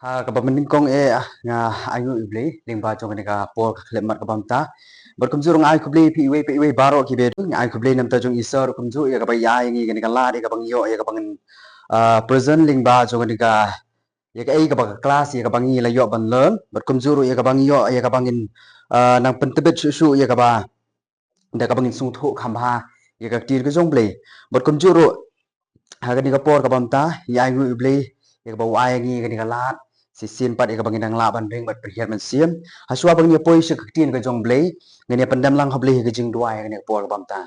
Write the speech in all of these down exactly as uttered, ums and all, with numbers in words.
Ha kaba mynnyngkong eh, ah, nga ainguh ïa U Blei lyngba jong kane ka por ka khyllipmat kaba mynta. Bad kumjuh ruh nga ai khublei ïa phi iwei pa iwei baroh kiba don, nga ai khublei na ka bynta jong Isor, kumjuh ïa kaba ïa ïa ngi kane ka lad ïa kaba ngi ïoh ïa kaba ngin, ah, present lyngba jong kane ka, ïa kaei kaba ka class ïa kaba ngi la ïoh ban learn. Bad kumjuh ruh ïa kaba ngi ïoh ïa kaba ngin, ah, nang pyntbit shuh shuh ïa kaba da kaba ngin sngewthuh kham bha ïa ka ktien ka jong U Blei. Bad kumjuh ruh ha kane ka por kaba mynta, ngi ainguh ïa U Blei ïa kaba u ai ïa ngi kane ka lad shisien pat ïa kaba ngin nang lah ban ring bad pynhiar mynsiem. Hashwa ba ngin ïa poi sha ka ktien ka jong U Blei, ngin ïa pyndem lang ha U Blei ha ka jingduwai ha kane ka por kaba mynta.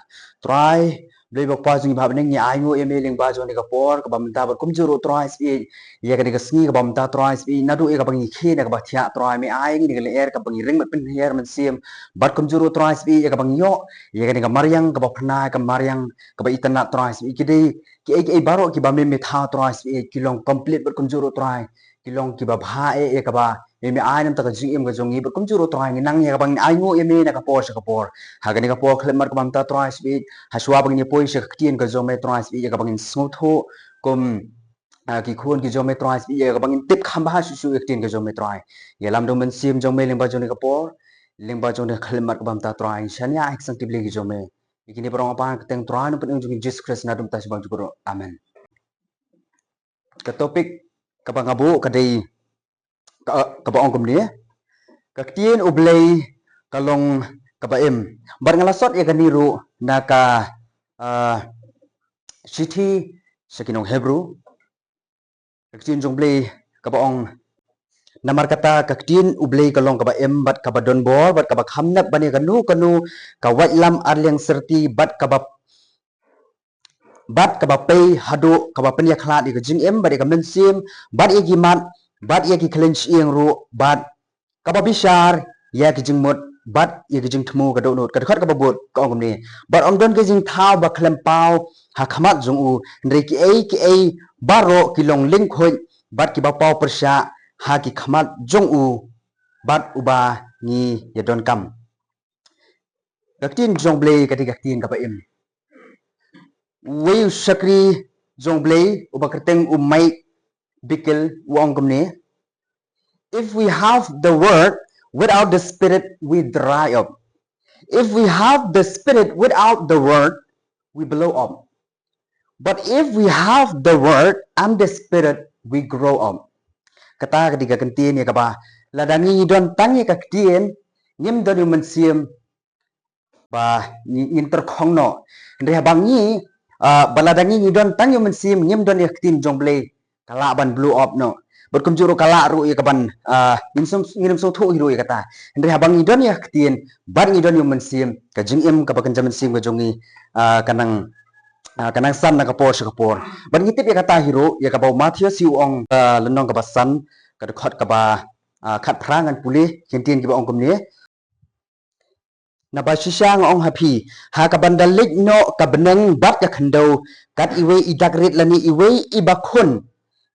Trai Blei ba Kpa jong ngi ba ha bneng, ngi ainguh ïa me lyngba jong kane ka por kaba mynta bad kumjuh ruh Trai Spirit ïa kane ka sngi kaba mynta Trai Spirit, naduh ïa kaba ngi khie na kaba thiah Trai, me ai ngi kane ka lyer kaba ngi ring bad pynhiar mynsiem. Bad kumjuh ruh Trai Spirit ïa kaba ngi ïoh ïa kane ka mariang kaba pynai, ka mariang kaba itynnad Trai Spirit, ki dei kiei kiei baroh kiba me me thaw Trai Spirit, ki long complete bad kumjuh ruh Trai ki long kiba bha eh ïa kaba me me ai na ka bynta ka jingim ka jong ngi. Bad kumjuh ruh Trai ngi nang ïa kaba ngin ainguh ïa me na ka por sha ka por. Ha kane ka por khyllipmat kaba mynta Trai Spirit, hashwa ba ngin ïa poi sha ka ktien ka jong me Trai Spirit, ïa kaba ngin sngewthuh kum, ah, ki khun ki jong me Trai Spirit, ïa kaba ngin tip kham bha shuh shuh ïa ka ktien ka jong me Trai. Ïalam da U Mynsiem jong me lyngba jong kane ka por, lyngba jong kane ka khyllipmat kaba mynta Trai. Ngi shaniah ha ki jingtip Blei ki jong me. Ïa kine baroh nga pan ha ka kyrteng Trai Nongpynim jong ngi Jisu Khrist, naduh mynta shabar juh ruh. Amen. Ka topic kaba nga buh ka dei ka, kaba ong kumne: Ka ktien U Blei ka long kaba im. Bad nga la sot ïa kane ruh na ka, ah, shithi sha ki nong Hebru. Ka ktien jong U Blei kaba ong: Namar kata ka ktien U Blei ka long kaba im bad kaba don bor bad kaba kham nep ban ïa kano kano ka waitlam arliang syrti bad kaba bad kaba pei haduh kaba pynïakhlad ïa ka jingim bad ïa ka mynsiem bad ïa ki mat bad ïa ki khlem shyieng ruh bad kaba bishar ïa ki jingmut bad ïa ki jingthmu ka dohnud. Ka dkhot kaba bud ka ong kumne: Bad ym don ka jingthaw ba khlem paw ha khmat jong u, hynrei kiei kiei baroh ki long lyngkhuid bad kiba paw pyrshah ha ki khmat jong u bad uba ngi ïadonkam. Ka ktien jong U Blei ka dei ka ktien kaba im. Uwei u shakri jong U Blei uba kyrteng u Mike Bickle u ong kumne: If we have the word without the spirit, we dry up. If we have the spirit without the word, we blow up. But if we have the word and the spirit, we grow up. Kata ka dei ka kyntien ïa kaba lada ngi don tang ïa ka ktien, ngim don ïa u mynsiem, ba ngi, ngin tyrkhong noh. Hynrei haba ngi, ah, ba lada ngi, ngi don tang ïa u mynsiem, ngim don ïa ka ktien jong U Blei, ka lah ban blow up noh. Bad kumjuh ruh ka lah ruh ïa kaban, ah, ngin sngewthuh hi ruh ïa kata. Hynrei haba ngi don ïa ka ktien bad ngi don ïa u mynsiem, ka jingim kaba kynja mynsiem ka jong ngi, ah, ka nang, ah, ka nang san na ka por sha ka por. Bad ngi tip ïa kata hi ruh ïa kaba u Mathaios hi u ong, ah, lynnong kaba san, ka dkhot kaba, ah, khatphra, ngan pule ki kyntien kiba ong kumne: Naba shisha nga ong ha phi, ha kaban da leit noh ka bneng bad ka khyndew, kat iwei i dak rit lane iwei i bakhun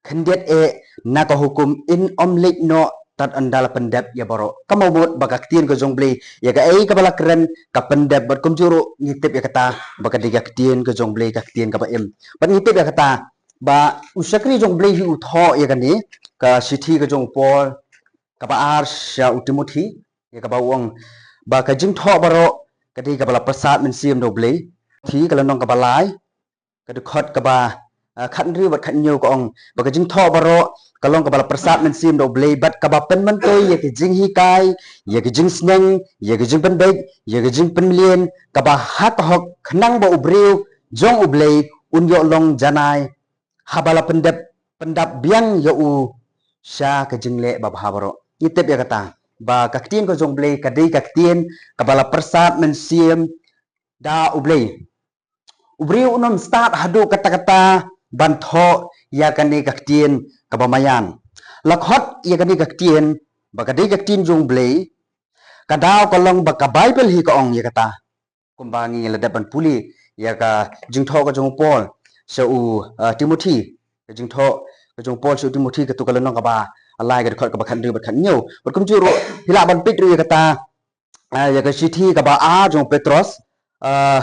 khyndiat eh na ka hukum, in ym leit noh tad ynda la pyndep ïa baroh. Ka mut ba ka ktien ka jong U Blei ïa kaei kaba la kren ka pyndep, bad kumjuh ruh ngi tip ïa kata ba ka dei ka ktien ka jong U Blei, ka ktien kaba im. Bad ngi tip ïa kata ba u shakri jong U Blei hi u thoh ïa kane ka shithi ka jong u Paul kaba ar sha u Timothi, ïa kaba u ong ba ka jingthoh baroh ka dei kaba la pyrsad mynsiem da U Blei. Timothi ka lynnong kaba lai, ka dkhot kaba, ah, khathynriew bad khathynñiew ka ong ba ka jingthoh baroh ka long kaba la pyrsad mynsiem da U Blei bad kaba pynmyntoi ïa ka jinghikai, ïa ka jingsneng, ïa ka jingpynbeit, ïa ka jingpynmlien kaba ha ka hok, khnang ba u briew jong U Blei un ïoh long janai haba la pyndep, pyndap biang ïa u sha ka jingleh babha baroh. Ngi tip ïa kata ba ka ktien ka jong U Blei ka dei ka ktien kaba la pyrsad mynsiem da U Blei. U briew un ym stad haduh katta katta ban thoh ïa kane ka ktien kaba maïan. La khot ïa kane ka ktien ba ka dei ka ktien jong U Blei, ka daw ka long ba ka Baibl hi ka ong ïa kata. Kumba ngi la dep ban pule ïa ka jingthoh ka jong u Paul sha u, ah, Timothi, ka jingthoh ka jong u Paul sha u Timothi, kato ka lynnong kaba lai, ka dkhot kaba khathynriew bad khathynñiew. Bad kumjuh ruh phi lah ban peit ruh ïa kata, ah, ïa ka shithi kaba ar jong u Petros, ah,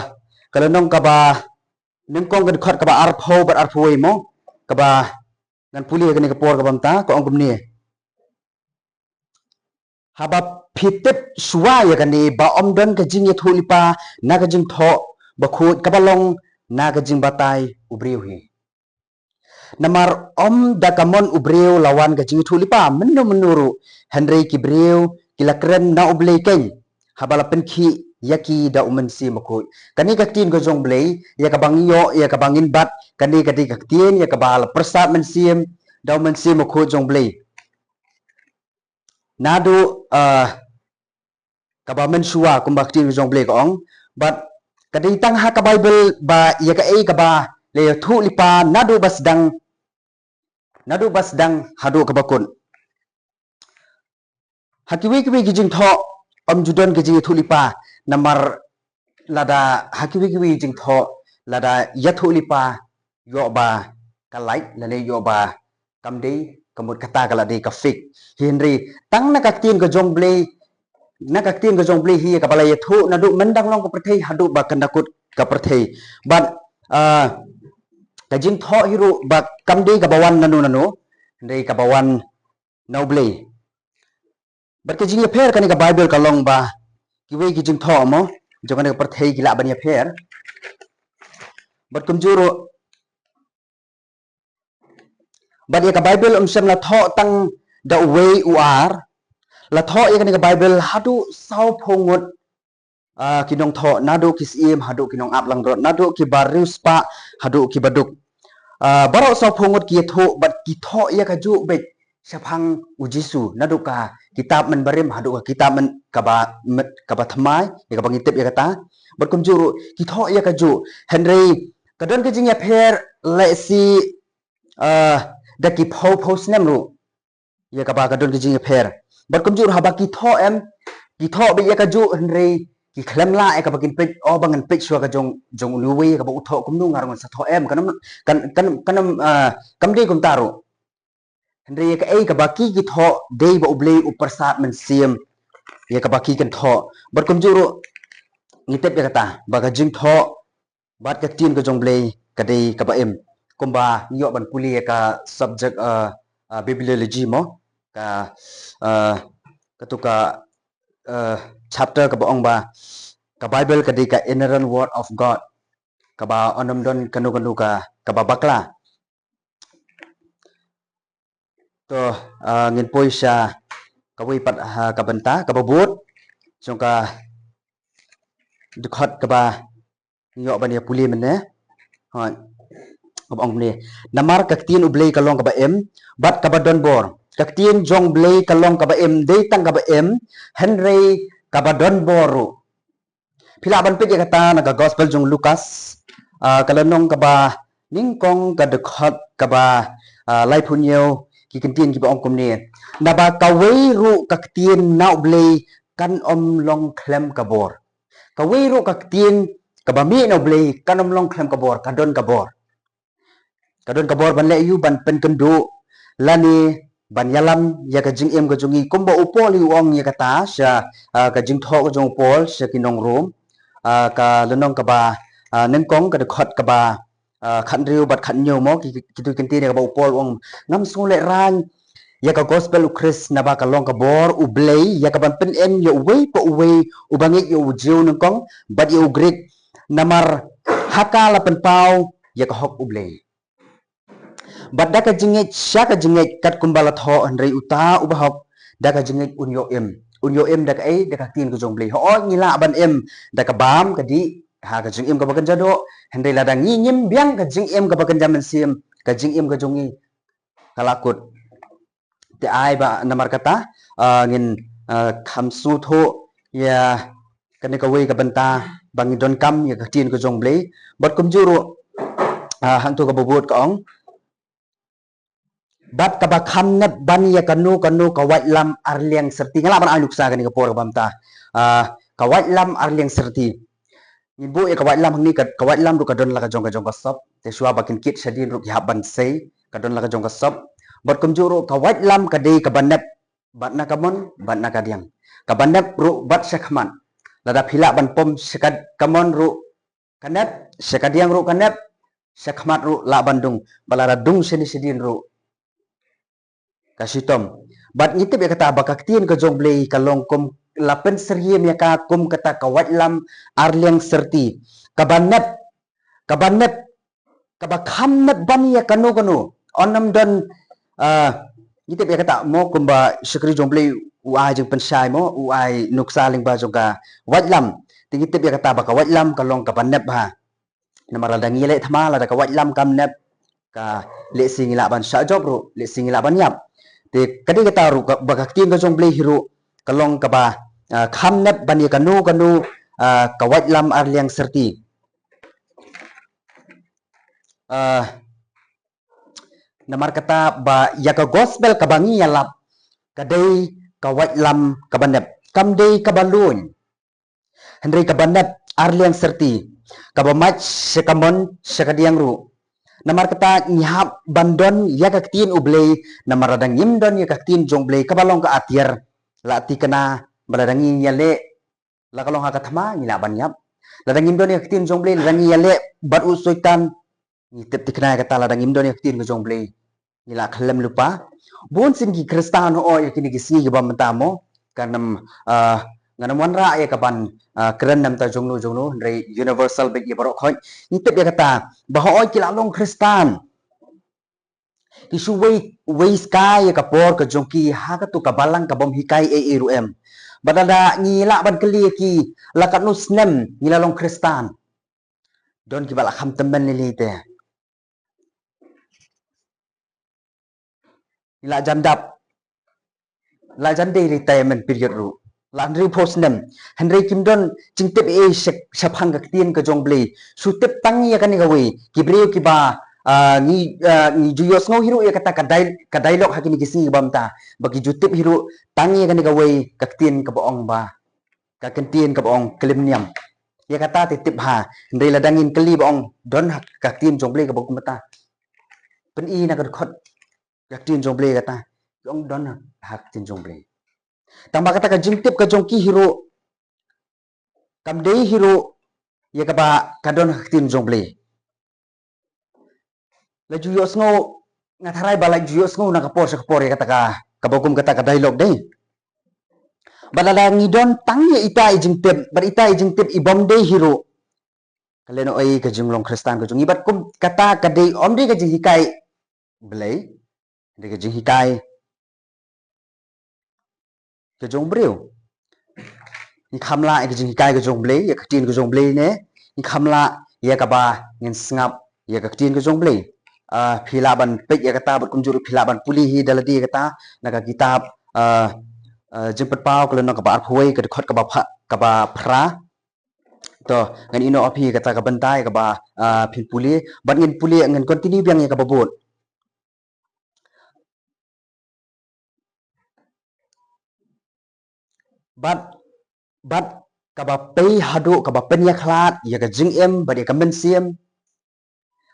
ka lynnong kaba nyngkong, ka dkhot kaba arphew bad arphew wei mo, kaba Ngan pule ïa kane ka por kaba mynta, ka ong kumne. Haba phi tip shuwa ïa kane ba ym don ka jingïathuhlypa na ka jingthoh bakhuid kaba long na ka jingbatai u briew hi. Namar ym da ka mon u briew la wan ka jingïathuhlypa mynno mynno ruh, hynrei ki briew ki la kren na U Blei keiñ haba la pynkhih ïa ki da U Mynsiem Bakhuid. Kane ka ktien ka jong U Blei, ïa kaba ngi ïoh, ïa kaba ngin bat, kane ka dei ka ktien ïa kaba la pyrsad mynsiem da U Mynsiem Bakhuid jong U Blei. Naduh, ah, kaba mynshuwa kumba ka ktien ka jong U Blei ka ong, bad ka dei tang ha ka Baibl ba ïa kaei kaba la ïathuhlypa naduh ba sdang, naduh ba sdang haduh kaba kut. Ha kiwei kiwei ki jingthoh ym ju don ka jingïathuhlypa, namar lada ha kiwei kiwei ki jingthoh lada ïathuhlypa, ïoh ba ka lait lane ïoh ba kam dei, ka mut kata ka la dei ka fake. Hynrei tang na ka ktien ka jong U Blei, na ka ktien ka jong U Blei hi kaba la ïathuh naduh myndang long ka pyrthei haduh ba kan da kut ka pyrthei. Bad, ah, ka jingthoh hi ruh ba kam dei kaba wan nano nano, hynrei kaba wan na U Blei. Bad ka jingïapher kane ka Baibl ka long ba kiwei ki jingthoh mo jong kane ka pyrthei ki lah ban ïapher. Bad kumjuh ruh, bad ïa ka Baibl ym shym la thoh tang da uwei u ar, la thoh ïa kane ka Baibl haduh sawphew ngut, ah, ki nongthoh, naduh ki syiem haduh ki nongap langbrot, naduh kiba riewspah haduh kiba duk. Ah, baroh sawphew ngut ki ïathuh bad ki thoh ïa kajuh beit shaphang U Jisu, naduh ka kitab Mynbarim haduh ka kitab Myn-, kaba, Myn-, kaba thymmai, ïa kaba ngi tip ïa kata. Bad kumjuh ruh ki thoh ïa kajuh, hynrei ka don ka jingïapher lehse, ah, da ki phew phew snem ruh ïa kaba ka don ka jingïapher. Bad kumjuh ruh haba ki thoh em, ki thoh beit ïa kajuh, hynrei ki khlem lah ïa kaba kin peit, o ba ngan peit shuwa ka jong, jong uwei kaba u thoh kumno, nga ruh ngan sa thoh em, kan ym, kan, kan, kan ym, ah, kam dei kumta ruh. Hynrei ïa kaei kaba ki ki thoh dei ba U Blei u pyrsad mynsiem ïa kaba ki kan thoh. Bad kumjuh ruh ngi tip ïa kata ba ka jingthoh bad ka ktien ka jong U Blei ka dei kaba im. Kumba ngi ïoh ban pule ïa ka subject, ah, ah, bibliology mo, ka, ah, katu ka, ah, chapter kaba ong ba ka Baibl ka dei ka inerrant word of God, kaba yn ym don kano kano ka, kaba bakla. To, ah, ngin poi sha kawei pat, ah, ka bynta kaba bud jong ka dkhot kaba ngi ïoh ban ïa pule mynne. Hooid. Kaba ong kumne. Namar ka ktien U Blei ka long kaba im bad kaba don bor. Ka ktien jong U Blei ka long kaba im, dei tang kaba im, hynrei kaba don bor ruh. Phi lah ban peit ïa kata na ka Gospel jong u Lukas, ah, ka lynnong kaba nyngkong, ka dkhot kaba, ah, laiphew hynñiew, ki ktien kiba ong kumne. Naba kawei ruh ka ktien na U Blei kan ym long khlem ka bor. Kawei ruh ka ktien kaba mih na U Blei kan ym long khlem ka bor, ka don ka bor. Ka don ka bor ban leh aïu? Ban pynkynduh lane ban ïalam ïa ka jingim ka jong ngi, kumba u Paul hi u ong ïa kata sha, ah, ka jingthoh ka jong u Paul sha ki nong Rom, ah, ka lynnong kaba, ah, nyngkong, ka dkhot kaba, ah, khathynriew bad khathynñiew mo, ki, ki, kitu ki ktien ïa kaba u Paul u ong, ngam sngew lehraiñ ïa ka Gospel U Khrist, naba ka long ka bor U Blei ïa ka ban pynim ïa uwei pa uwei, uba ngeit, ïa u Jiw nyngkong bad ïa u Grik, namar ha ka la pynpaw ïa ka hok U Blei. Bad da ka jingngeit sha ka jingngeit, katkum ba la thoh, hynrei uta uba hok da ka jingngeit un ïoh im. Un ïoh im da kaei? Da ka ktien ka jong U Blei. Hooid, ngi lah ban im da ka bam, ka dih, ha ka jingim kaba kynja doh, hynrei lada ngi ngim biang ka jingim kaba kynja mynsiem, ka jingim ka jong ngi ka la kut. Te ai ba namar kata, ah, ngin, ah, kham sngewthuh ïa kane kawei ka bynta ba ngi donkam ïa ka ktien ka jong U Blei. Bad kumjuh ruh, ah, hangto kaba bud ka ong, bad kaba kham nep ban ïa kano kano ka waitlam arliang syrti. Nga lah ban ai nuksa kane ka por kaba mynta, ah, ka waitlam arliang syrti. Ngin buh ïa ka waitlam hangne, ka, ka waitlam ruh ka don la ka jong ka jong ka sop. Te shuwa ba kin kit shadien ruh ki hap ban sei, ka don la ka jong ka sop. Bad kumjuh ruh ka waitlam ka dei kaba nep bad na ka mon bad na ka diang. Kaba nep ruh bad sha khmat. Lada phi lah ban pom sha ka, ka mon ruh ka nep, sha ka diang ruh ka nep, sha khmat ruh lah ban dung. Bad lada dung shane shadien ruh ka shitom. Bad ngi tip ïa kata ba ka ktien ka jong U Blei ka long kum la pynsyriem ïa ka kum kata ka waitlam arliang syrti. Kaba nep, kaba nep, kaba kham nep ban ïa kano kano. Ym don, ah, ngi tip ïa kata mo kumba shakri jong U Blei u ai jingpynshai mo, u ai nuksa lyngba jong ka waitlam. Te ngi tip ïa kata ba ka waitlam ka long kaba nep ha. Namar lada ngi leh thma lada ka waitlam kam nep, ka lehse ngi lah ban shah jop ruh, lehse ngi lah ban ïap. Te ka dei kata ruh ka, ba ka ktien ka jong U Blei hi ruh ka long kaba, ah, kham nep ban ïa kano kano, ah, ka waitlam arliang syrti. Ah, namar kata ba ïa ka gospel kaba ngi ïalap ka dei ka waitlam kaba nep, kam dei kaba lun. Hynrei kaba nep arliang syrti, kaba mait sha ka mon sha ka diang ruh. Namar kata ngi hap ban don ïa ka ktien U Blei, namar lada ngim don ïa ka ktien jong U Blei kaba long ka atiar, la thikna ba lada ngi ïaleh, la ka long ha ka thma ngi lah ban ïap. Lada ngim don ïa ka ktien jong U Blei, lada ngi ïaleh bad u Soitan, ngi tip thikna ïa kata lada ngim don ïa ka ktien ka jong U Blei, ngi lah khlem lypa. Bun sien ki Khristan hooid ïa kine ki sngi kiba mynta mo, kan ym, ah, ngan ym wanrah ïa ka ban, ah, kren namar ta jongno jongno, hynrei universal bad ïa baroh khoit. Ngi tip ïa kata ba hooid ki la long Khristan, ki shu wei, wei skai ïa ka por ka jong ki ha katu ka balang kaba ym hikai ei ei ruh em. Bad lada ngi lah ban kylli ïa ki la katno snem ngi la long Khristan, don kiba la kham tymmen lei lei te. La jan dap, la jan dei retirement period ruh, la hynriewphew snem. Hynrei kim don jingtip ei ei sha, shaphang ka ktien ka jong U Blei. Shu tip tang ïa kane kawei. Ki briew kiba, ah, ngi, ah, ngi ju ïohsngew hi ruh ïa kata ka dial-, ka dialogue ha kine ki sngi kiba mynta, ba ki ju tip hi ruh tang ïa kane kawei ka ktien kaba ong ba, ka ktien kaba ong klim niam. Ïa kata te tip ha. Hynrei lada ngin kylli ba ong don ha ka ktien jong U Blei kaba kum kata, pyni na ka dkhot ka ktien jong U Blei kata, ki ong don ha ka ktien jong U Blei. Tang ba kata ka jingtip ka jong ki hi ruh kam dei hi ruh ïa kaba ka don ha ka ktien jong U Blei. La ju ïohsngew, nga tharai ba la ju ïohsngew na ka por sha ka por ïa kata ka, kaba kum kata ka dialogue dei. Bad lada ngi don tang ïa ita i jingtip, bad ita i jingtip i bym dei hi ruh, ka lehnohei ka jinglong Khristan ka jong ngi. Bad kum kata ka dei, ym dei ka jinghikai Blei, dei ka jinghikai ka jong u briew. Ngi kham lah ïa ka jinghikai ka jong u Blei, ïa ka ktien ka jong u Blei ne ngi kham lah ïa kaba ngin sngap ïa ka ktien ka jong u Blei. Ah, phi lah ban peit ïa kata bad kumjuh ruh phi lah ban pule hi da lade ïa kata na ka kitab, ah, ah, Jingpynpaw ka lynnong kaba arphew wei ka dkhot kaba pha-, kaba phra. To, ngan ïehnoh ïa phi kata ka bynta ïa kaba, ah, phin pule bad ngin pule, ngin continue biang ïa kaba bud. Bad, bad kaba pei haduh kaba pynïakhlad ïa ka jingim bad ïa ka mynsiem.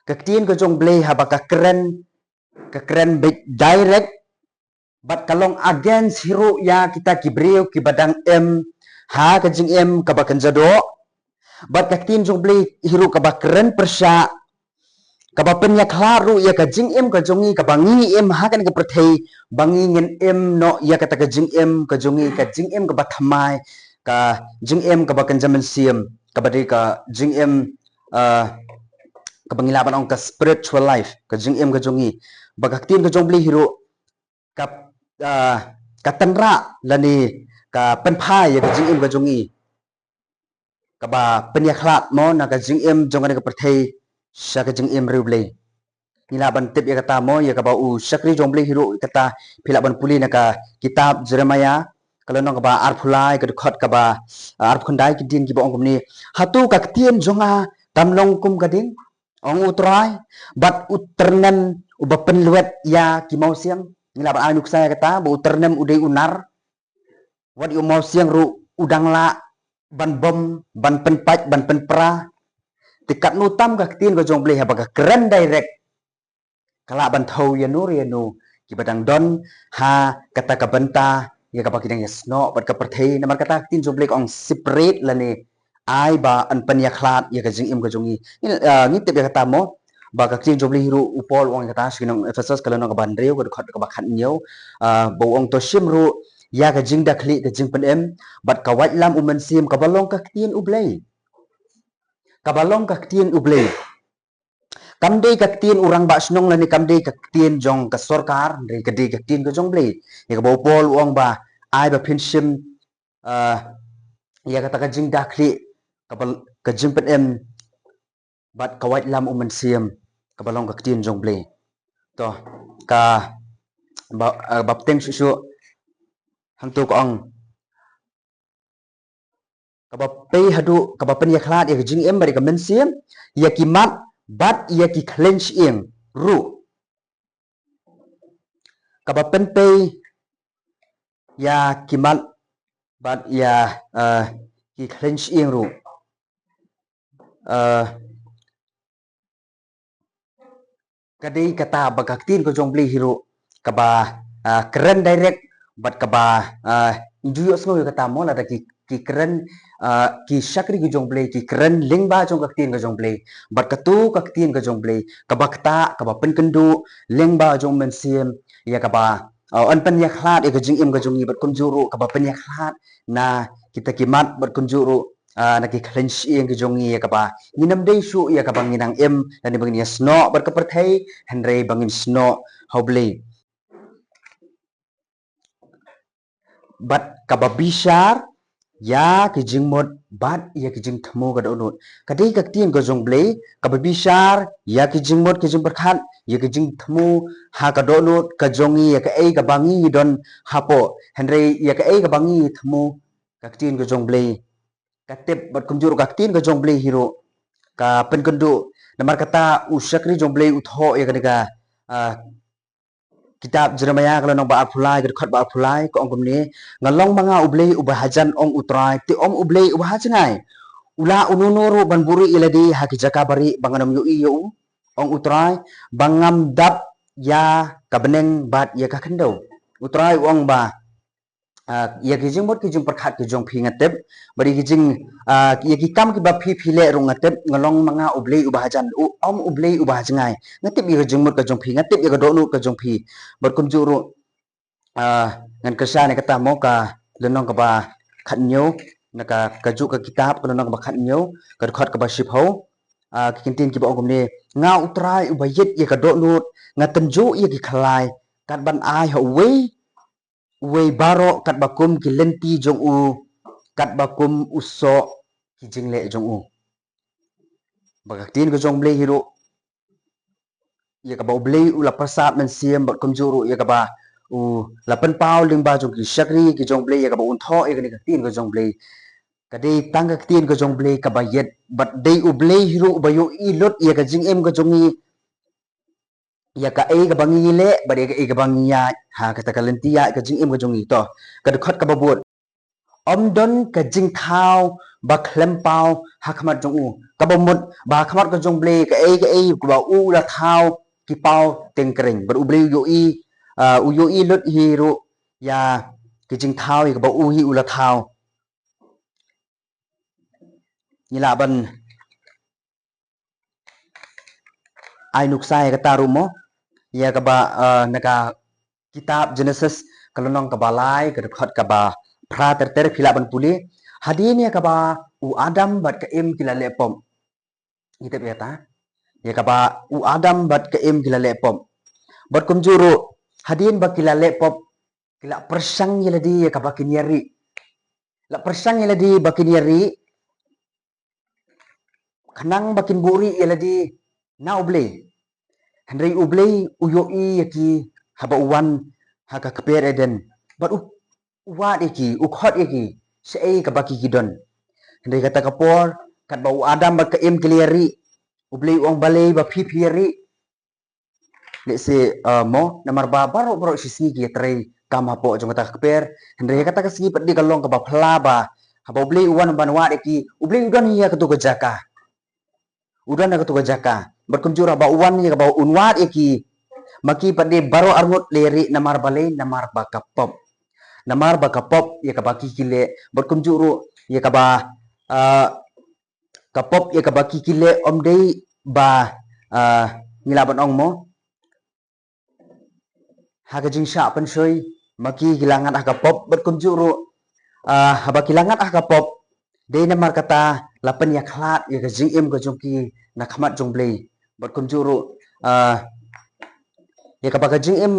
Ka ktien ka jong u Blei haba ka kren, ka kren beit direct, bad ka long against hi ruh ïa kita ki briew kiba dang im ha ka jingim kaba kynja doh. Bad ka ktien jong u Blei hi ruh kaba kren pyrshah, kaba pynïakhlad ruh ïa ka jingim ka jong ngi kaba ngi im ha kane ka pyrthei, ba ngi ngin im noh ïa kata ka jingim ka jong ngi, ka jingim kaba thymmai, ka jingim kaba kynja mynsiem, kaba dei ka jingim, ah, kaba ngi lah ban ong ka spiritual life, ka jingim ka jong ngi. Ba ka ktien ka jong u Blei hi ruh ka, ah, ka tynrah lane ka pynphai ïa ka jingim ka jong ngi, kaba pynïakhlad mo na ka jingim jong kane ka pyrthei sha ka jingim riewblei. Ngi lah ban tip ïa kata mo, ïa kaba u shakri jong u Blei hi ruh kata, phi lah ban pule na ka kitab Jeremaïah ka lynnong kaba arphew lai ka dkhot kaba, ah, arphew khyndai, ki dien kiba ong kumne: Hato ka ktien jong nga kam long kum ka ding, ong U Trai, bad u tyrnem uba pynlwet ïa ki mawsiang? Ngi lah ban ai nuksa ïa kata ba u tyrnem u dei u nar, wat ïa u mawsiang ruh u dang lah ban bom, ban pynpait, ban pynpra. Te katno tam ka ktien ka jong u Blei haba ka kren direct, ka lah ban thew ïano re ïano kiba dang don ha kata ka bynta ïa kaba ki dang ïasnoh bad ka pyrthei. Namar kata ka ktien jong u Blei ka ong separate lane ai ba yn pynïakhlad ïa ka jingim ka jong ngi. Ngi, ah, ngi tip ïa kata mo, ba ka ktien jong U Blei hi ruh u Paul u ong ïa kata sha ki nong Ephesus ka lynnong kaba hynriew ka dkhot kaba khathynñiew, ah, ba u ong to shim ruh ïa ka jingdakhlieh ka jingpynim bad ka waitlam u Mynsiem kaba long ka ktien U Blei. Kaba long ka ktien U Blei. Kam dei ka ktien u rangbah shnong lane kam dei ka ktien jong ka sorkar, hynrei ka dei ka ktien ka jong U Blei. Ïa kaba u Paul u ong ba ai ba phin shim, ah, ïa kata ka jingdakhlieh kaba, ka jingpynim bad ka waitlam u Mynsiem kaba long ka ktien jong U Blei. To, ka ba, ah, bapteng shuh shuh hangto ka ong kaba pei haduh kaba pynïakhlad ïa ka jingim bad ïa ka mynsiem, ïa ki mat bad ïa ki khleiñ shyieng ruh. Kaba pynpei ïa ki mat bad ïa, eh, ki khleiñ shyieng ruh. Eh, ka dei kata ba ka ktien ka jong U Blei hi ruh kaba, ah, kren direct bad kaba, ah, ju ïohsngew ïa kata mo lada ki, ki kren, ah, ki shakri ki jong U Blei ki kren lyngba jong ka ktien ka jong U Blei. Bad kato ka ktien ka jong U Blei kaba ktah kaba pynkynduh lyngba jong u Mynsiem ïa kaba, ah, yn pynïakhlad ïa ka jingim ka jong ngi bad kumjuh ruh kaba pynïakhlad na kita ki mat bad kumjuh ruh, ah, na ki khleiñ shyieng ki jong ngi ïa kaba ngin ym dei shuh ïa kaba ngin nang im lane ba ngin ïasnoh bad ka pyrthei, hynrei ba ngin snoh ha U Blei. Bad kaba bishar ïa ki jingmut bad ïa ki jingthmu ka dohnud. Ka dei ka ktien ka jong U Blei kaba bishar ïa ki jingmut ki jingpyrkhat ïa ki jingthmu ha ka dohnud ka jong ngi ïa kaei kaba ngi don hapoh, hynrei ïa kaei kaba ngi thmu ka ktien ka jong U Blei ka tip bad kumjuh ruh ka ktien ka jong U Blei hi ruh ka pynkynduh. Namar kata u shakri jong U Blei u thoh ïa kane ka, ah, kitab Jeremiah ka lynnong ba arphew lai ka dkhot ba arphew lai ka ong kumne, nga long ma nga U Blei uba hajan ong U Trai, te ym U Blei uba hajngai. U lah uno uno ruh ban buhrieh ïa lade ha ki jaka barieh ba ngan ym ïohi ïa u, ong U Trai, ba ngam dap ïa ka bneng bad ïa ka khyndew. U Trai u ong ba, ah, ïa ki jingmut ki jingpyrkhat ki jong phi nga tip, bad ïa ki jing, ah, ïa ki kam kiba phi phi leh ruh nga tip, nga long ma nga U Blei uba hajan, u, ym U Blei uba hajngai. Nga tip ïa ka jingmut ka jong phi, nga tip ïa ka dohnud ka jong phi. Bad kumjuh ruh, ah, ngan kyrshan ïa kata mo ka lynnong kaba khathynñiew na ka, kajuh ka kitab ka lynnong kaba khathynñiew ka dkhot kaba shiphew. Ah, ki kyntien kiba ong kumne, nga U Trai uba ïeit ïa ka dohnud, nga tynjuh ïa ki khlai kat ban ai ha uwei uwei baroh katba kum ki lynti jong u, katba kum u soh ki jingleh jong u. Ba ka ktien ka jong U Blei hi ruh ïa kaba U Blei u la pyrsad mynsiem bad kumjuh ruh ïa kaba u la pynpaw lyngba jong ki shakri ki jong U Blei ïa kaba un thoh ïa kane ka ktien ka jong U Blei. Ka dei tang ka ktien ka jong U Blei kaba ïeit bad dei U Blei hi ruh uba ïohi lut ïa ka jingim ka jong ngi, ïa kaei kaba ngi leh bad ïa kaei kaba ngi ïaid ha kata ka lynti ïaid ka jingim ka jong ngi. To, ka dkhot kaba bud, ym don ka jingthaw ba khlem paw ha khmat jong u. Kaba mut ba ha khmat ka jong U Blei kaei kaei kaba u la thaw ki paw teng kyreng bad U Blei u ïohi, ah, u ïohi lut hi ruh ïa ki jingthaw ïa kaba u hi u la thaw. Ngi lah ban ai nuksa ïa kata ruh mo, ïa kaba, eh, na ka kitab Genesis ka lynnong kaba lai ka dkhot kaba phra ter ter phi lah ban pule. Hadien ïa kaba u Adam bad ka Im ki la leh pop. Ngi tip ïa kata. Ïa kaba u Adam bad ka Im ki la leh pop. Bad kumjuh ruh hadien ba ki la leh pop ki la pyrshang ïa lade ïa kaba kin ïa rieh. La pyrshang ïa lade ba kin ïa rieh khnang ba kin buhrieh ïa lade na U Blei. Hynrei U Blei u ïohi ïa ki haba u wan ha ka kper Eden bad u, u wad ïa ki, u khot ïa ki shaei kaba ki ki don. Hynrei kata ka por katba u Adam bad ka Im ki la ïa rieh, U Blei u ong balei ba phi phi ïa rieh. Lehse, eh, mo, namar ba baroh baroh shi sngi ki ïa trei kam hapoh jong kata ka kper. Hynrei kata ka sngi pat dei ka long kaba phylla ba haba U Blei u wan ban wad ïa ki, U Blei u don ïa katu ka jaka. U don ïa katu ka jaka. Bad kumjuh ruh haba u wan ïa kaba un wad ïa ki, ma ki pat dei baroh arngut la ïa rieh namar balei, namar ba ka pop. Namar ba ka pop ïa kaba ki ki leh. Bad kumjuh ruh ïa kaba, ah, ka pop ïa kaba ki ki leh ym dei ba, ah, ngi lah ban ong mo, ha ka jingshah pynshoi, ma ki ki la ngat ha ka pop, bad kumjuh ruh, ah, haba ki la ngat ha ka pop, dei namar kata la pynïakhlad ïa ka jingim ka jong ki na khmat jong U Blei. Bad kumjuh ruh, ah, ïa kaba ka jingim,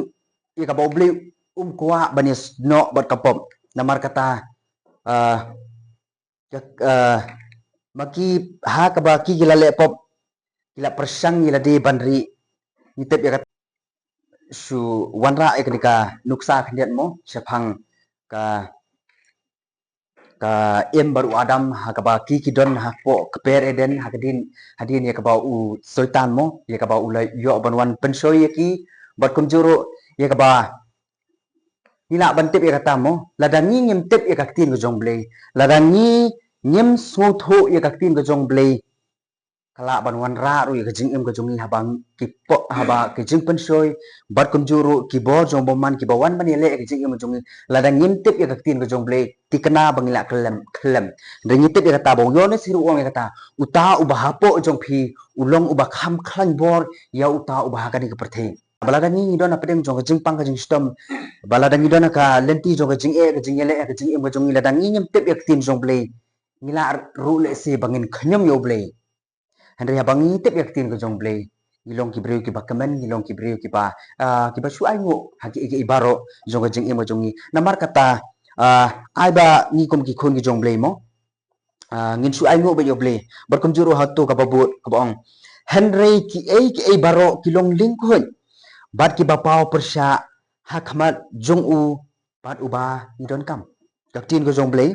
ïa kaba U Blei um kwah ban ïasnoh bad ka pop. Namar kata, ah, ïa, ah, ma ki, ha kaba ki ki la leh pop, ki la pyrshang ïa lade ban rieh. Ngi tip ïa kata, shu wanrah ïa kane ka nuksa khyndiat mo, shaphang ka, ka Im bad u Adam, ha kaba ki ki don hapoh kper Eden, ha ka dien, hadien ïa kaba u Soitan mo, ïa kaba u la ïoh ban wan pynshoi ïa ki, bad kumjuh ruh, ïa kaba ngi lah ban tip ïa kata mo, lada ngi ngim tip ïa ka ktien ka jong U Blei, lada ngi ngim sngewthuh ïa ka ktien ka jong U Blei, ka lah ban wanrah ruh ïa ka jingim ka jong ngi haba ki pop, haba ki jingpynshoi, bad kumjuh ruh ki bor jong u bymman kiba wan ban ïaleh ïa ka jingim ka jong ngi. Lada ngim tip ïa ka ktien ka jong U Blei, thikna ba ngi lah khlem, khlem. Hynrei ngi tip ïa kata ba u Ïoannis hi ruh u ong ïa kata, uta uba hapoh jong phi, u long uba kham khlaiñ bor ïa uta uba ha kane ka pyrthei. Ba lada ngi ngi don hapdeng jong ka jingpang ka jingshitom, ba lada ngi don ha ka lynti jong ka jingeh, ka jingïaleh, ka jingim ka jong ngi, lada ngi ngim tip ïa ka ktien jong U Blei, ngi lah ruh lehse ba ngin khñium ïa U Blei. Hynrei haba ngi tip ïa ka ktien ka jong U Blei, ngi long ki briew kiba kmen, ngi long ki briew kiba, ah, kiba shu ainguh ha kiei kiei baroh jong ka jingim ka jong ngi. Namar kata, ah, ai ba ngi kum ki khun ki jong U Blei mo, ah, ngin shu ainguh bad ïa U Blei. Bad kumjuh ruh ha kato kaba bud kaba ong, hynrei kiei kiei baroh ki long lyngkhuid bad kiba paw pyrshah ha khmat jong u bad uba ngi donkam. Ka ktien ka jong U Blei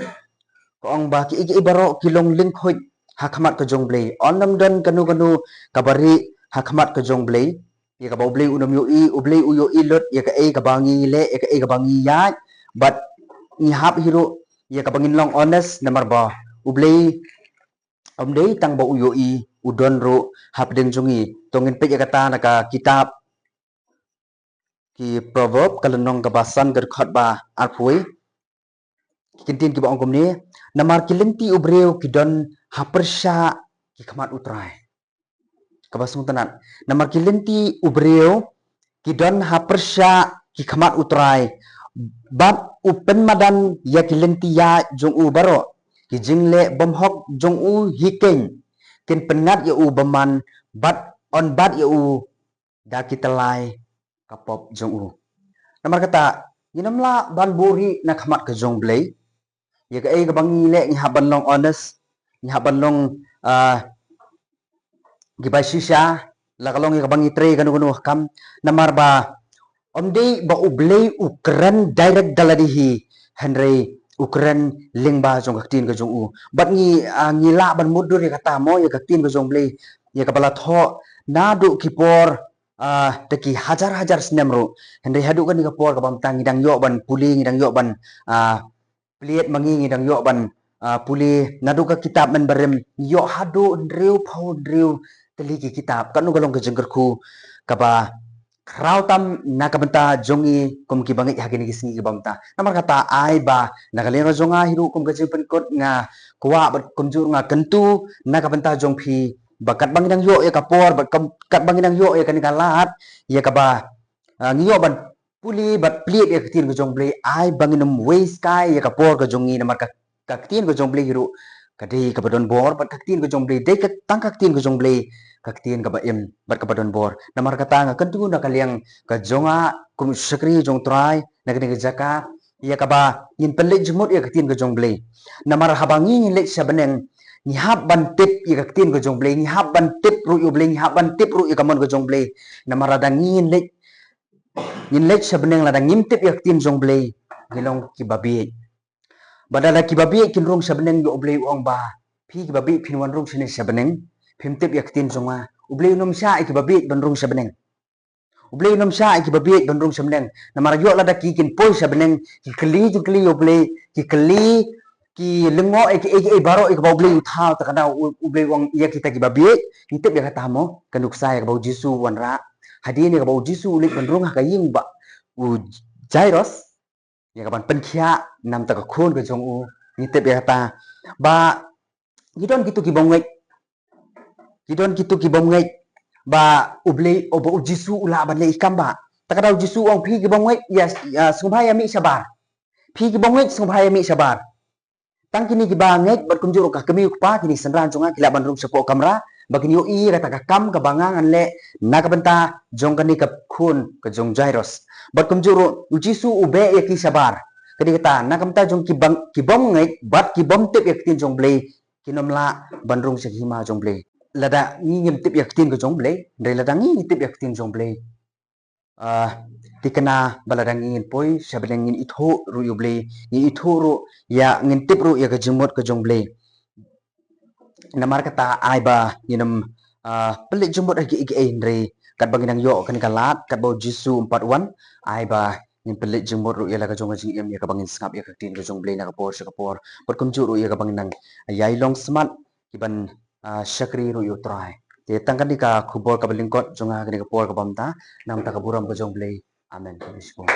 ka ong ba kiei kiei baroh ki long lyngkhuid ha khmat ka jong U Blei. Ym don kano kano kaba rieh ha khmat ka jong U Blei. Ïa kaba U Blei un ym ïohi, U Blei u ïohi lut ïa kaei kaba ngi leh, ïa kaei kaba ngi ïaid, bad ngi hap hi ruh ïa kaba ngin long honest, namar ba U Blei ym dei tang ba u ïohi, u don ruh hapdeng jong ngi. To ngin peit ïa kata na ka kitab ki Proverb, ka lynnong kaba san, ka dkhot ba arphew. Ki ktien kiba ong kumne, namar ki lynti u briew ki don ha pyrshah ki khmat U Trai. Kaba sngewtynnat, namar ki lynti u briew ki don ha pyrshah ki khmat U Trai, bad u pynmadan ïa ki lynti ïaid jong u baroh. Ki jingleh bymhok jong u hi keiñ kin pynngat ïa u bymman, bad yn bat ïa u da ki tyllai ka pop jong u. Namar kata, ngin ym lah ban buhrieh na khmat ka jong U Blei. Ïa kaei kaba ngi leh ngi hap ban long honest, ngi hap ban long, ah, kiba shisha, la ka long ïa kaba ngi trei kano kano kam. Namar ba ym dei ba U Blei u kren direct da lade hi, hynrei u kren lyngba jong ka ktien ka jong u. Bad ngi, ah, ngi lah ban mutdur ïa kata mo, ïa ka ktien ka jong U Blei, ïa kaba la thoh naduh ki por, ah, da ki hajar hajar snem ruh. Hynrei haduh kane ka por kaba mynta ngi dang ïoh ban pule, ngi dang ïoh ban, ah, plie ma ngi, ngi dang ïoh ban, ah, pule naduh ka kitab Mynbarim, ngi ïoh haduh hynriewphew hynriew tylli ki kitab. Kano ka long ka jingkyrkhu kaba khraw tam na ka bynta jong ngi kum kiba ngeit ha kine ki sngi kiba mynta. Namar kata ai ba na ka liang ka jong nga hi ruh kum ka jingpynkut nga kwah bad kumjuh nga kyntu na ka bynta jong phi, ba katba ngi dang ïoh ïa ka por, bad kam-, katba ngi dang ïoh ïa kane ka lad, ïa kaba, ah, ngi ïoh ban pule bad plie ïa ka ktien ka jong U Blei, ai ba ngin ym waste kai ïa ka por ka jong ngi, namar ka, ka ktien ka jong U Blei hi ruh ka dei kaba don bor, bad ka ktien ka jong U Blei dei ka, tang ka ktien ka jong U Blei, ka ktien kaba im bad kaba don bor. Namar kata nga kyntu na ka liang ka jong nga kum u shakri jong U Trai na kane ka jaka, ïa kaba ngin pynleit jingmut ïa ka ktien ka jong U Blei. Namar haba ngi ngin leit sha bneng, ngi hap ban tip ïa ka ktien ka jong U Blei, ngi hap ban tip ruh ïa U Blei, ngi hap ban tip ruh ïa ka mon ka jong U Blei. Namar lada ngi ngin leit, ngin leit sha bneng lada ngim tip ïa ka ktien jong U Blei, ngi long kiba bieit. Bad lada kiba bieit kin rung sha bneng, ïa U Blei u ong ba phi kiba bieit phin wan rung shane sha bneng, phim tip ïa ka ktien jong nga. U Blei un ym shah ïa kiba bieit ban rung sha bneng. U Blei un ym shah ïa kiba bieit ban rung sha bneng. Namar ïoh lada ki kin poi sha bneng, ki kylli jingkylli ïa U Blei, ki kylli, ki lyngngoh ïa kiei kiei baroh ïa kaba U Blei u thaw, te kata U, U Blei u ong ïa kita kiba bieit. Ngi tip ïa kata mo, ka nuksa ïa kaba U Jisu u wanrah. Hadien ïa kaba U Jisu u leit ban rung ha ka ïing ba u Jairus, ïa kaban pynkhiah namar ka khun ka jong u. Ngi tip ïa kata ba ki don kito ki bym ngeit, ki don kito ki bym ngeit, ba u Blei, o ba u Jisu u lah ban leh i kam ba. Ta ka daw u Jisu u ong, phi ki bym ngeit, ïa, ïa, sngewbha ïa mih shabar. Phi ki bym ngeit, sngewbha ïa mih shabar. Tang kine kiba ngeit bad kumjuh ruh ka kmie u kpa, kine ki synran jong nga ki lah ban rung shapoh kamra ba kin ïohi ïa kata ka kam kaba nga ngan leh na ka bynta jong kane ka khun ka jong Jairus. Bad kumjuh ruh u Jisu u beh ïa ki shabar. Ka dei kata, na ka bynta jong ki bym, ki bym ngeit bad ki bym tip ïa ka ktien jong Blei, kin ym lah ban rung sha ka hima jong Blei. Lada ngi ngim tip ïa ka ktien ka jong Blei, hynrei lada ngi ngi tip ïa ka ktien jong Blei, ah, thikna ba lada ngi ngin poi sha bneng ngin ithuh ruh ïa u Blei, ngin ithuh ruh ïa, ngin tip ruh ïa ka jingmut ka jong Blei. Namar kata ai ba ngin ym, ah, pynleit jingmut ha kiei kiei, hynrei katba ngi dang ïoh kane ka lad, katba u Jisu um pat wan, ai ba ngin pynleit jingmut ruh ïa la ka jong ka jingim, ïa kaba ngin sngap ïa ka ktien ka jong Blei na ka por sha ka por. Bad kumjuh ruh ïa kaba ngin nang ïai long smat ki ban, ah, shakri ruh ïa u Trai. Te tang kane ka khubor kaba lyngkot jong nga ha kane ka por kaba mynta, na ka bynta ka burom ka jong Blei. Amen. Ka bishkun.